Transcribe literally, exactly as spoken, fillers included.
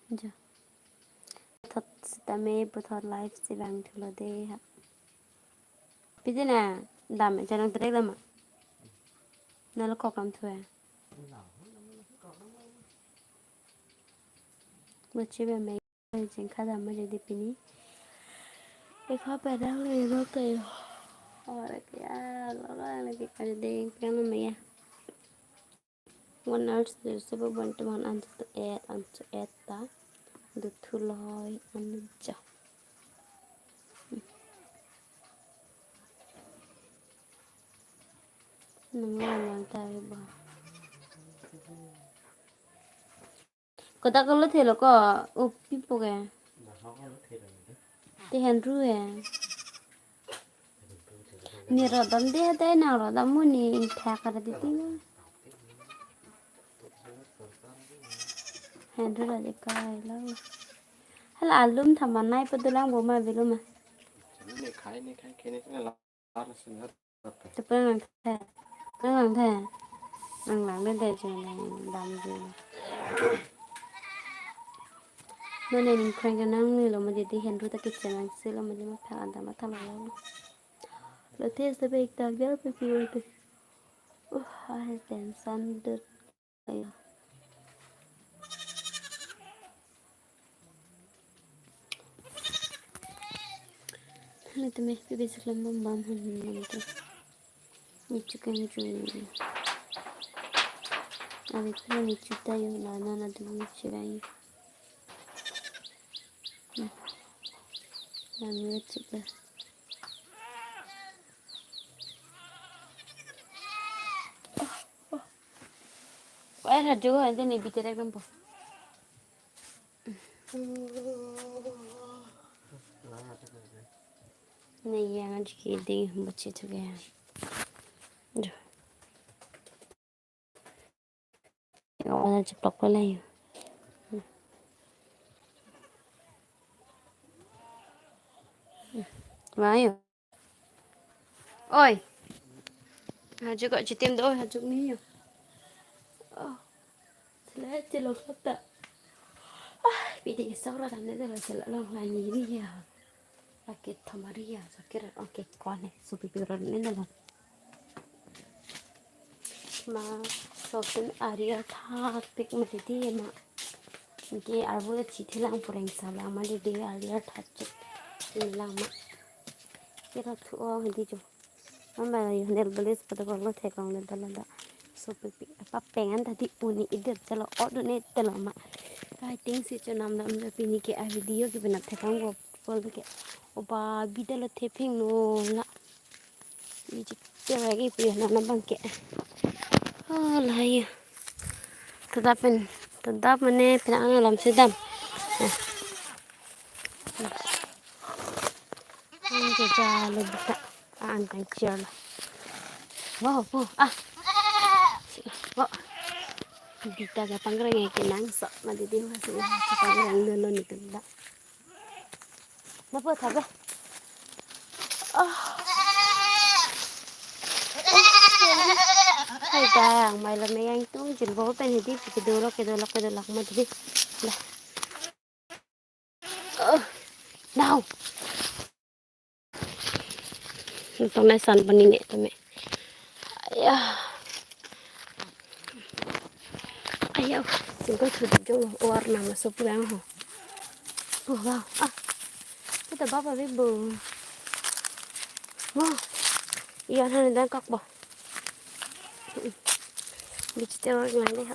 Jo. Puthot sitame puthot live si vangthulo dei ha. Pidin na dam e, janang trek dam ma. Nalo kok lam thu e. Buchi be me jengkha dam ma jadi pini. Ekha padang le ro tayo. Ore kya lo lo le kya ding piano me ya. One hour zero seven point one ancho et ancho et ta. Duthu loi anjo. Nang lang lang ta ba. Kodak lo thelo ko, o pipo ke. Te henru e. Ni rodam de hade na rodam mu ni thak ra di ti. Henru ra de kai lo. Hala alum thaman nai pa dulang bo ma bilu ma. Ne khai ne khai kene ne la ar sing har. Te peng lang the. Peng lang the. Lang lang de de je ne dam je. Mane ning prank ke nangnelo ma jadi henru ta kitchen nangsi lo ma jadi ma pha adam atha lo lo. Lo thes ta bek ta gel pe pi te. Uh, ai tension dut. Ayo. Hana tame pi basic lam bam bam han han to. Nichu kan ju. Abi pura nichu tayo la na na du nichu tayo. Hmm. Lang nichu ta. Wai ha jo ha de ne biterek lampo. Ne yang aji ke ding bachi tu ke. Jo. Yang mana ceplok pala yo. Wah yo. Oi. Hajuk kok chitim do, hajuk ni yo. Oh. Sila chelok kota. Ah, pidi ke sora dan de lo sila long la ni ni ya. Lake thomari ya, sakir oke kone, supi piron ni lo. Ma, sosin ari athak pik ma didi ma. Ke arvo chithi lang pureng sa lang ma didi ari athak chik. Ni lang ma. Kira thu o di jo. Mama yo nail polish pada kalau thekong le dala da. So pipi apa pengan tadi uni idir chalo odu ne telo ma. Kai ting si chonam dam da pini ke a video ke bina thekong go pol ke. Oba bidalo theping no la. Ni chik te lagi pi na na bang ke. Oh, lahai. Tadap pen, tadap mane pinang alam sedam. Nah. Ang jajalo bita. Ah, ang tang chair lo. Wow, wow, ah. Wow. Bita ka pangreng ke nang so, ma didi masih pangreng dulu nih tunda. Napa thabe? Oh. Hai dang, mai lo me yang tung jin bo pen hidi, kedolok, kedolok, kedolok ma didi. Dah. Oh. Now. Nutong nai san pani ne tame. Aya. Aya, singko thudi jong lo, warna masuk pulang ho. Oh, wow. Ah. Kita bapa bibu. Wah. Iya, han dan kak bo. Bici te orang lain deh.